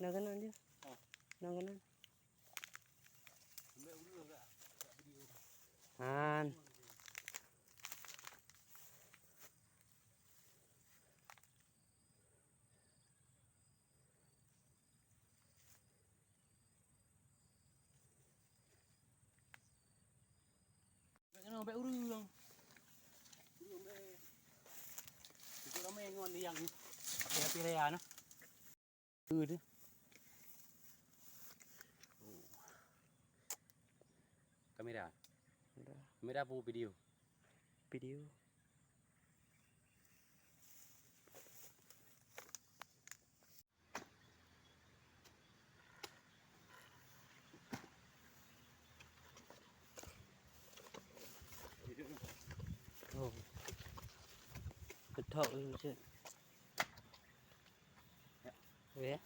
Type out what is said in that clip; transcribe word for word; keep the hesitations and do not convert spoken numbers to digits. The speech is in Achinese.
Na keunan jih. Oh. Na keunan. Ambek ureueng gak, gak video. Han. Bèk keunoe, bèk ureueng. Ureueng bèk. Itu ramai ngon yang api-api raya na. Ke tu? Oh. Kamera. Kamera. Kamera apa video? Video. Oh. Ketok tu, cek. Ya. Oh, ya?